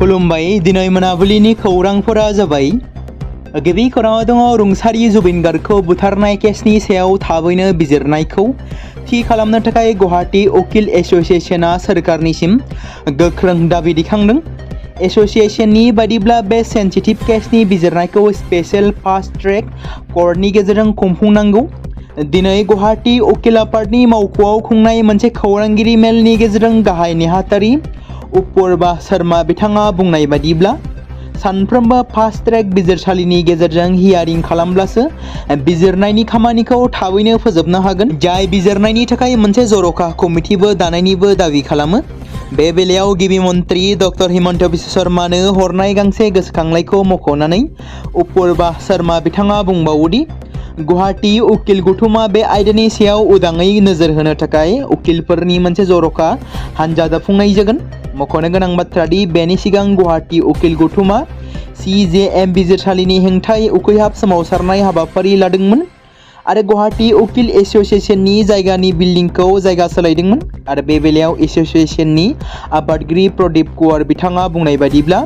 खुलुमबाय दिनै मोनाबिलिनि खौरांफोरा जाबाय गिबि खौराङाव दङ रुंसारि जुबिन गार्गखौ बुथारनाय केसनि सायाव थाबैनो बिजिरनायखौ थि खालामनो थाखाय गुवाहाटी उकिल एसोसिएशना सोरखारनिसिम गोख्रों दाबि दैखांदों। एसोसिएशननि बायदिब्ला बे सेन्सिटिभ केसनि बिजिरनायखौ स्पेशल फास्ट ट्रेक कर्टनि गेजेरजों खुंफुंनांगौ। दिनै गुवाहाटी उकिल आफादनि मावख'आव खुंनाय मोनसे खौरांगिरि मेलनि गेजेरजों गाहाय नेहाथारि अपुर्बा शर्मा बिथाङा बुंनाय बायदिब्ला सानफ्रोमबो फास्ट ट्रेक बिजिरसालिनि गेजेरजों हियारिं खालामब्लासो बिजिरनायनि खामानिखौ थाबैनो फोजोबनो हागोन, जाय बिजिरनायनि थाखाय मोनसे जर'खा कमिटिबो दानायनिबो दाबि खालामो। बे बेलायाव गिबि मन्थ्रि डक्टर हिमन्त बिश्व शर्मानो हरनाय गांसे गोसोखांलाइखौ मख'नानै अपुर्बा शर्मा बिथाङा बुंबावोदि गुवाहाटी उकिल गौथुमा बे आयदानि सायाव उदाङै नोजोर होनो थाखाय उकिलफोरनि मोनसे जर'खा हानजा दाफुंनाय जागोन। मख'नो गोनां बाथ्रा दि बेनि सिगां गुवाहाटी उकिल गौथुमा CJM बिजिरसालिनि हेंथायै उखैहाब सोमावसारनाय हाबाफारि लादोंमोन आरो गुवाहाटी उकिल एसोसिएशननि जायगानि बिल्डिंखौ जायगा सोलायदोंमोन आरो बे बेलायाव एसोसिएशननि आफादगिरि प्रदीप कुमार बिथाङा बुंनाय बायदिब्ला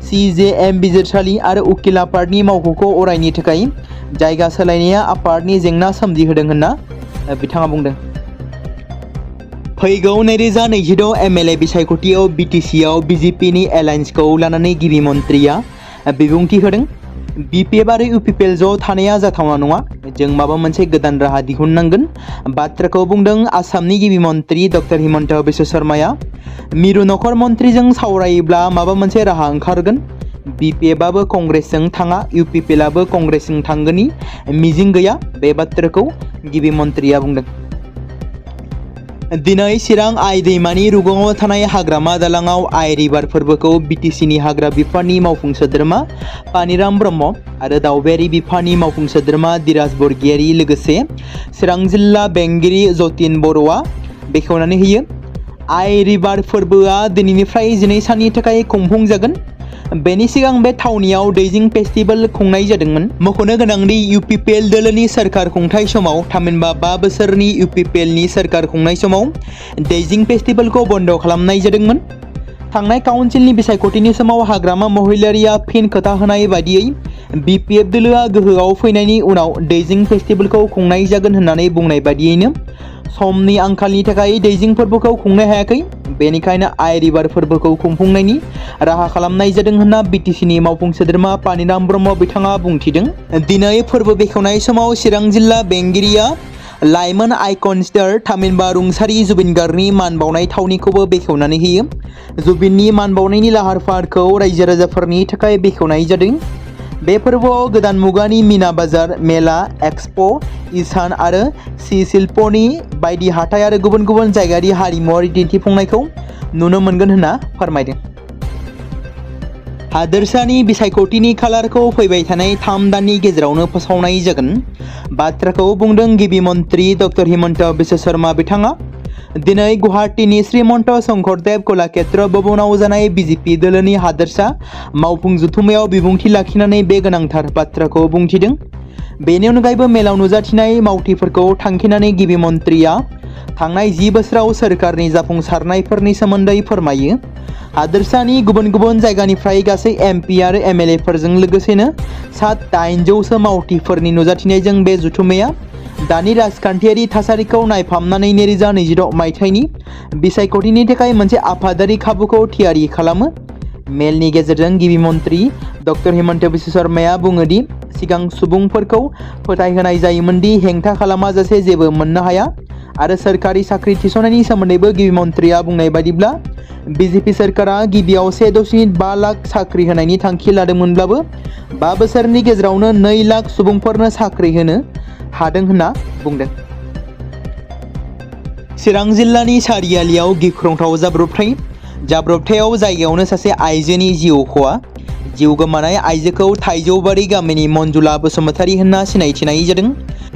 CJM बिजिरसालि आरो उकिल आफादनि मावख'खौ अरायनि थाखाय जायगा सोलायनाया आफादनि जेंना सोमजिहोदों होनना बिथाङा बुंदों। फैगौ 2026 MLA बिसायख'थियाव BTC-आव BJP-नि एलायन्सखौ लानानै गिबि मन्थ्रिया बिबुंथि होदों। BPF आरो UPPL ज' थानाया जाथावना नङा, जों माबा मोनसे गोदान राहा दिहुननांगोन बाथ्राखौ बुंदों आसामनि गिबि मन्थ्रि डक्टर हिमन्त बिश्व शर्माया। मिरु नखर मन्थ्रिजों सावरायोब्ला माबा मोनसे राहा ओंखारगोन। BPF-आबो कंग्रेसजों थाङा, UPPL-आबो कंग्रेसजों थांगोननि मिजिं गैया, बे बाथ्राखौ गिबि मन्थ्रिया बुंदों। दिनै चिरां आइ दैमानि रुगुङाव थानाय हाग्रामा दालाङाव आइ रिभार फोरबोखौ BTC-नि हाग्रा बिफाननि मावफुं सोद्रोमा पानिराम ब्रह्म आरो दावबायारि बिफाननि मावफुं सोद्रोमा धीराज बरगयारी लोगोसे चिरां जिल्ला बेंगिरि जतिन बर'आ बेखेवनानै होयो। आइ रिभार फोरबोआ दिनैनिफ्राय 12 साननि थाखाय खुंफुंजागोन। बेनि सिगां बे थावनियाव दैजिं फेस्टिभेल खुंनाय जादोंमोन। मख'नो गोनांदि UPPL दोलोनि सोरखार खुंथाय समाव थामहिनबा 5 बोसोरनि UPPL-नि सोरखार खुंनाय समाव दैजिं फेस्टिभेलखौ बन्द' खालामनाय जादोंमोन। थांनाय काउन्सिलनि बिसायख'थिनि समाव हाग्रामा महिलारिया फिन खोथा होनाय बायदियै BPF दोलोआ गोहोआव फैनायनि उनाव दैजिं फेस्टिभेलखौ खुंनाय जागोन होननानै बुंनाय बायदियैनो समनि आंखालनि थाखाय दैजिं फोरबोखौ खुंनो हायाखै, बेनिखायनो आइ रिभार फोरबोखौ खुंफुंनायनि राहा खालामनाय जादों होनना BTC-नि मावफुं सोद्रोमा पानिराम ब्रह्म बिथाङा बुंथिदों। दिनै फोरबो बेखेवनाय समाव चिरां जिल्ला बेंगिरिया लाइमोन आइकन स्टार थामहिनबा रुंसारि जुबिन गार्गनि मान बावनाय थावनिखौबो बेखेवनानै होयो। जुबिननि मान बावनायनि लाहार फाहारखौ रायजो राजाफोरनि थाखाय बेखेवनाय जादों। बे फोरबोआव गोदान मुगानि मीना बाजार, मेला, एक्सपो, इसान आरो सि शिल्पनि बायदि हाथाइ आरो गुबुन गुबुन जायगायारि हारिमुआरि दिन्थिफुंनायखौ नुनो मोनगोन होनना फोरमायदों। हादोरसानि बिसायख'थिनि खालारखौ फैबाय थानाय 3 दाननि गेजेरावनो फोसावनाय जागोन बाथ्राखौ बुंदों गिबि मन्थ्रि डक्टर हिमन्त बिश्व शर्मा बिथाङा। दिनै गुवाहाटीनि श्रीमन्त शंकरदेव कलाक्षेत्र भवनाव जानाय BJP दोलोनि हादोरसा मावफुं जथुम्मायाव बिबुंथि लाखिनानै बे गोनांथार बाथ्राखौ बुंथिदों। बेनि अनगायैबो मेलाव नुजाथिनाय मावथिफोरखौ थांखिनानै गिबि मन्थ्रिया थांनाय 10 बोसोराव सोरखारनि जाफुंसारनायफोरनि सोमोन्दै फोरमायो। हादोरसानि गुबुन गुबुन जायगानिफ्राय गासै MP आरो MLA फोरजों लोगोसेनो 800सो मावथिफोरनि नुजाथिनायजों बे जथुम्माया दानि राजखान्थियारि थासारिखौ नायफामनानै 2026 मायथाइनि बिसायख'थिनि थाखाय मोनसे आफादारि खाबुखौ थियारि खालामो। मेलनि गेजेरजों गिबि मन्थ्रि डक्टर हिमन्त बिश्व शर्माया बुङोदि सिगां सुबुंफोरखौ फोथायहोनाय जायोमोन दि हेंथा खालामाजासे जेबो मोननो हाया आरो सोरखारि साख्रि थिसननायनि सोमोन्दैबो गिबि मन्थ्रिया बुंनाय बायदिब्ला BJP सोरखारा गिबियाव 1.5 लाख साख्रि होनायनि थांखि लादोंमोनब्लाबो 5 बोसोरनि गेजेरावनो 2 लाख सुबुंफोरनो साख्रि होनो हादों होनना बुंदों। चिरां जिल्लानि सारियालियाव गिख्रंथाव जाब्रबथायाव जायगायावनो सासे आइजोनि जिउ खहा। जिउ गोमानाय आइजोखौ थाइजौबारि गामिनि मन्जुला बसुमतारी होनना सिनायथिनाय जादों।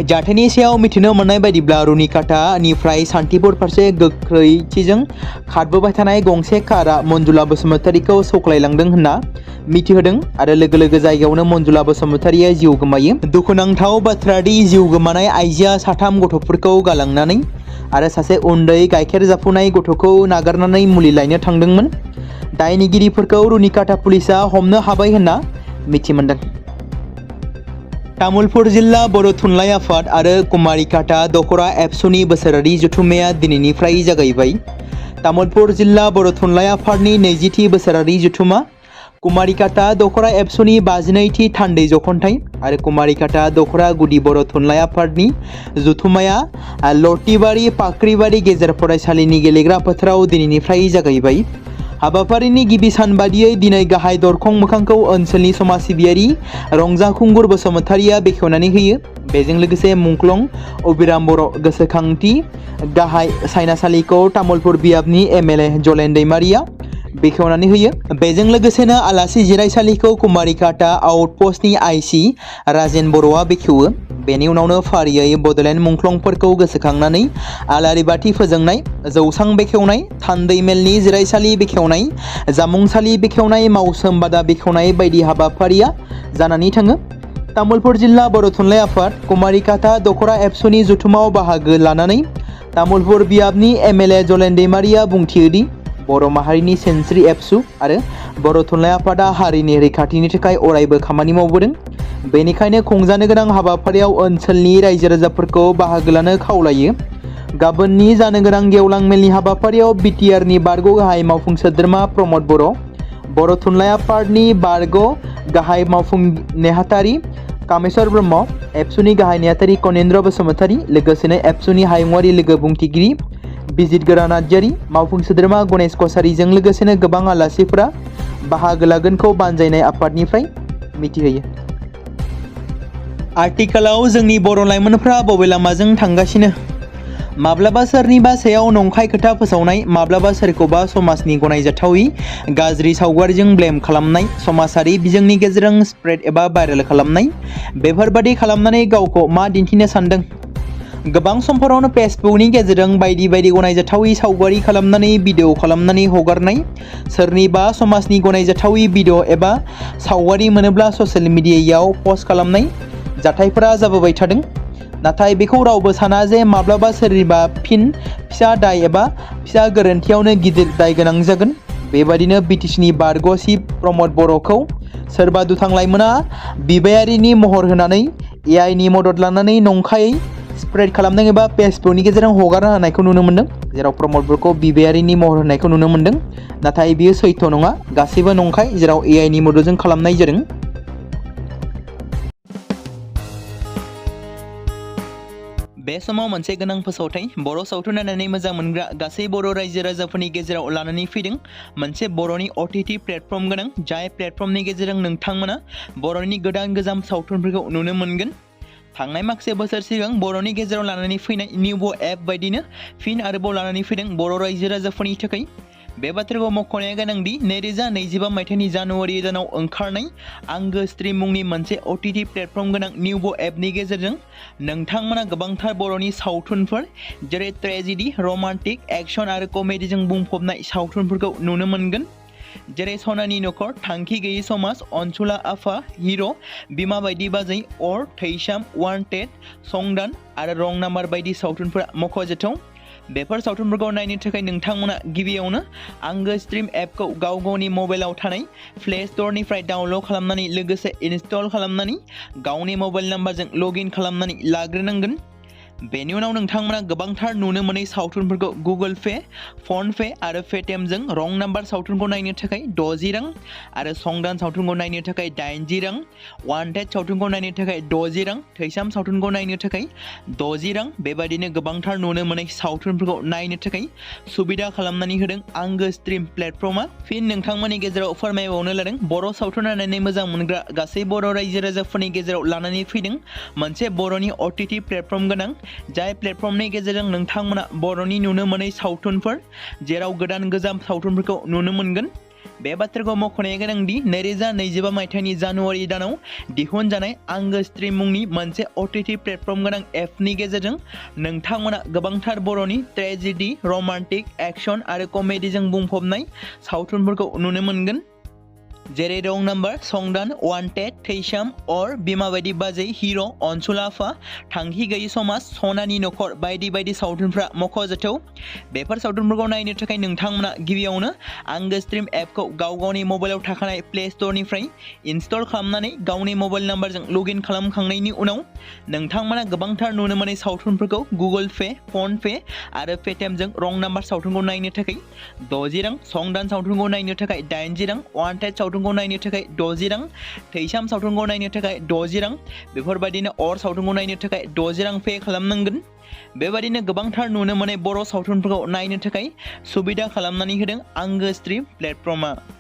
जाथायनि सायाव मिथिनो मोननाय बायदिब्ला रुनिकाटानिफ्राय सान्तिपुर फारसे गोख्रैथिजों खारबोबाय थानाय गंसे कारआ मन्जुला बसुमतारीखौ सौख्लायलांदों होनना मिथिहोदों आरो लोगो लोगो जायगायावनो मन्जुला बसुमतारीया जिउ गोमायो। दुखुनांथाव बाथ्रा दि जिउ गोमानाय आइजोआ 3 गथ'फोरखौ गालांनानै आरो सासे उन्दै गाइखेर जाफुनाय गथ'खौ नागारनानै मुलि लायनो थांदोंमोन। दायनिगिरिफोरखौ रुनिकाटा पुलिसा हमनो हाबाय होनना मिथिमोनदों। तामुलपुर जिल्ला बर' थुनलाइ आफाद आरो कुमारिकाटा दखरा एबसुनि बोसोरारि जथुम्माया दिनैनिफ्राय जागायबाय। तामुलपुर जिल्ला बर' थुनलाइ आफादनि 20थि बोसोरारि जथुम्मा, कुमारिकाटा दखरा एबसुनि 52थि थान्दै जखन्थाइ आरो कुमारिकाटा दखरा गुदि बर' थुनलाइ आफादनि जथुम्माया लटिबारि फाख्रिबारि गेजेर फरायसालिनि गेलेग्रा फोथाराव दिनैनिफ्राय जागायबाय। हाबाफारिनि गिबि सान बादियै दिनै गाहाय दरखं मोखांखौ ओनसोलनि समाज सिबियारि रंजाखुंगुर बसुमतारिया बेखेवनानै होयो। बेजों लोगोसे मुंख्लं अबिराम बर' गोसोखांथि गाहाय सायनासालिखौ तामुलपुर बियाबनि एमएलए जलेन दैमारिया बेखेवनानै होयो। बेजों लोगोसेनो आलासि जिरायसालिखौ कुमारिकाटा आउटपस्टनि आइसि राजेन बर'आ बेखेवो। बेनि उनावनो फारियै बड'लेण्ड मुंख्लंफोरखौ गोसोखांनानै आलारि बाथि फोजोंनाय, जौसां बेखेवनाय, थान्दै मेलनि जिरायसालि बेखेवनाय, जामुंसालि बेखेवनाय, मावसोम बादा बेखेवनाय बायदि हाबाफारिया जानानै थाङो। तामुलपुर जिल्ला बर' थुनलाइ आफाद कुमारिकाटा दखरा एबसुनि जथुम्मायाव बाहागो लानानै तामुलपुर बियाबनि एमएलए जलेन दैमारिया बुंथियोदि बर' माहारिनि सिनस्रि एबसु आरो बर' थुनलाइ आफादा हारिनि रैखाथिनि थाखाय अरायबो खामानि मावबोदों। बेनिखायनो खुंजानो गोनां हाबाफारियाव ओनसोलनि रायजो राजाफोरखौ बाहागो लानो खावलायो। गाबोननि जानो गोनां गेवलां मेलनि हाबाफारियाव बिटिआरनि बारग' गाहाय मावफुं सोद्रोमा प्रमद बर', बर' थुनलाइ आफादनि बारग' गाहाय मावफुं नेहाथारि कामेश्वर ब्रह्म, एबसुनि गाहाय नेहाथारि कनेन्द्र बसुमतारी, लोगोसेनो एबसुनि हायुङारि लोगो बुंथिगिरि बिजितगोरा नार्जारी, मावफुं सोद्रोमा गणेश कसारीजों लोगोसेनो गोबां आलासिफोरा बाहागो लागोनखौ बानजायनाय आफादनिफ्राय मिथिहोयो। आथिखालाव जोंनि बर' लाइमोनफ्रा बबे लामाजों थांगासिनो? माब्लाबा सोरनिबा सायाव नंखाय खोथा फोसावनाय, माब्लाबा सोरखौबा समाजनि गनायजाथावै गाज्रि सावगारिजों ब्लेम खालामनाय, समाजारि बिजोंनि गेजेरजों स्प्रेड एबा भाइरेल खालामनाय, बेफोरबादि खालामनानै गावखौ मा दिन्थिनो सानदों? गोबां समफोरावनो फेसबुकनि गेजेरजों बायदि बायदि गनायजाथावै सावगारि खालामनानै भिडिअ खालामनानै हगारनाय, सोरनिबा समाजनि गनायजाथावै भिडिअ एबा सावगारि मोनोब्ला ससियेल मिडियायाव पस्ट खालामनाय जाथायफोरा जाबोबाय थादों। नाथाय बेखौ रावबो साना जे माब्लाबा सोरनिबा फिसा दाय एबा फिसा गोरोन्थियावनो गिदिर दाय गोनां जागोन। बेबादिनो बिटिसिनि बारग' चिफ प्रमद बर'खौ सोरबा दुथां लाइमोना बिबायारिनि महर होनानै एआइनि मदद लानानै नंखायै स्प्रेड खालामदों एबा फेसबुकनि गेजेरजों हगारना होनायखौ नुनो मोन्दों, जेराव प्रमद बर'खौ बिबायारिनि महर होनायखौ नुनो मोन्दों। नाथाय बियो सैथो नङा, गासैबो नंखाय, जेराव एआइनि मददजों खालामनाय जादों। बे समाव मोनसे गोनां फोसावथाय बर' सावथुन नायनानै मोजां मोनग्रा गासै बर' रायजो राजाफोरनि गेजेराव लानानै फैदों मोनसे बर'नि OTT प्लेटफर्म गोनां, जाय प्लेटफर्मनि गेजेरजों नोंथांमोना बर'नि गोदान गोजाम सावथुनफोरखौ नुनो मोनगोन। थांनाय माखासे बोसोर सिगां बर'नि गेजेराव लानानै फैनाय निउबो एप बायदिनो फिन आरोबाव लानानै फैदों बर' रायजो राजाफोरनि थाखाय। बे बाथ्राखौ मख'नाया गोनांदि 2025 मायथाइनि जानुवारि दानाव ओंखारनाय आंगो स्ट्रिम मुंनि मोनसे OTT प्लेटफर्म गोनां निउबो एपनि गेजेरजों नोंथांमोना गोबांथार बर'नि सावथुनफोर जेरै ट्रेजेडि, रमान्टिक, एक्सन आरो कमेडिजों बुंफबनाय सावथुनफोरखौ नुनो मोनगोन। जेरै सनानि नखर, थांखि गैयै समाज, अनसुला आफा, हिर', बिमा बायदि बाजै, अर, थैसाम, वान्टेड, संदान आरो रं नाम्बार बायदि सावथुनफोरा मख'जाथाव। बेफोर सावथुनफोरखौ नायनो थाखाय नोंथांमोना गिबियावनो आंगो स्ट्रिम एपखौ गाव गावनि मबाइलाव थानाय प्ले स्ट'रनिफ्राय डाउनल'ड खालामनानै लोगोसे इनस्टल खालामनानै गावनि मबाइल नाम्बारजों लगइन खालामनानै लाग्रोनांगोन। बेनि उनाव नोंथांमोना गोबांथार नुनो मोनै सावथुनफोरखौ गुगोल पे, फन पे आरो पेटिएमजों रं नाम्बार सावथुनखौ नायनो थाखाय 60 रां आरो संदान सावथुनखौ नायनो थाखाय 80 रां, वान्टेड सावथुनखौ नायनो थाखाय 60 रां, थैसाम सावथुनखौ नायनो थाखाय 60 रां, बेबायदिनो गोबांथार नुनो मोनै सावथुनफोरखौ नायनो थाखाय सुबिदा खालामनानै होदों आंगो स्ट्रिम प्लेटफर्मा। फिन नोंथांमोननि गेजेराव फोरमायबावनो लादों बर' सावथुन नायनानै मोजां मोनग्रा गासै बर' रायजो राजाफोरनि गेजेराव लानानै फैदों मोनसे बर'नि OTT प्लेटफर्म गोनां, जाय प्लेटफर्मनि गेजेरजों नोंथांमोना बर'नि नुनो मोनै सावथुनफोर जेराव गोदान गोजाम सावथुनफोरखौ नुनो मोनगोन। बे बाथ्राखौ मख'नाया गोनांदि 2025 मायथाइनि जानुवारि दानाव दिहुनजानाय आंगो स्ट्रिम मुंनि मोनसे OTT प्लेटफर्म गोनां एपनि गेजेरजों नोंथांमोना गोबांथार बर'नि ट्रेजेडि, रमान्टिक, एक्सन आरो कमेडिजों बुंफबनाय सावथुनफोरखौ नुनो मोनगोन। जेरै रं नाम्बार, संदान, वान्टेड, थैसाम, अर, बिमा बायदि बाजै, हिर', अनसुलाफा, थांखि गैयि समाज, सनानि नखर बायदि बायदि सावथुनफ्रा मख'जाथाव। बेफोर सावथुनफोरखौ नायनो थाखाय नोंथांमोना गिबियावनो आंगो स्ट्रिम एपखौ गावनि मबाइलाव थाखानाय प्ले स्ट'रनिफ्राय इनस्टल खालामनानै गावनि मबाइल नाम्बारजों लगइन खालामखांनायनि उनाव नोंथांमोना गोबांथार नुनो मोनै सावथुनफोरखौ गुगोल पे, फन पे आरो पेटिएमजों रं नाम्बार सावथुनखौ नायनो थाखाय 60 रां, संदान सावथुनखौ नायनो थाखाय 80 रां, वान्टेड सावथुनखौ नायनो थाखाय 60 रां, थैसाम सावथुनखौ नायनो थाखाय 60 रां, बेफोरबायदिनो अर सावथुनखौ नायनो थाखाय 60 रां पे खालामनांगोन। बेबायदिनो गोबांथार नुनो मोनै बर' सावथुनफोरखौ नायनो थाखाय सुबिदा खालामनानै होदों आंगो स्ट्रिम प्लेटफर्मआ।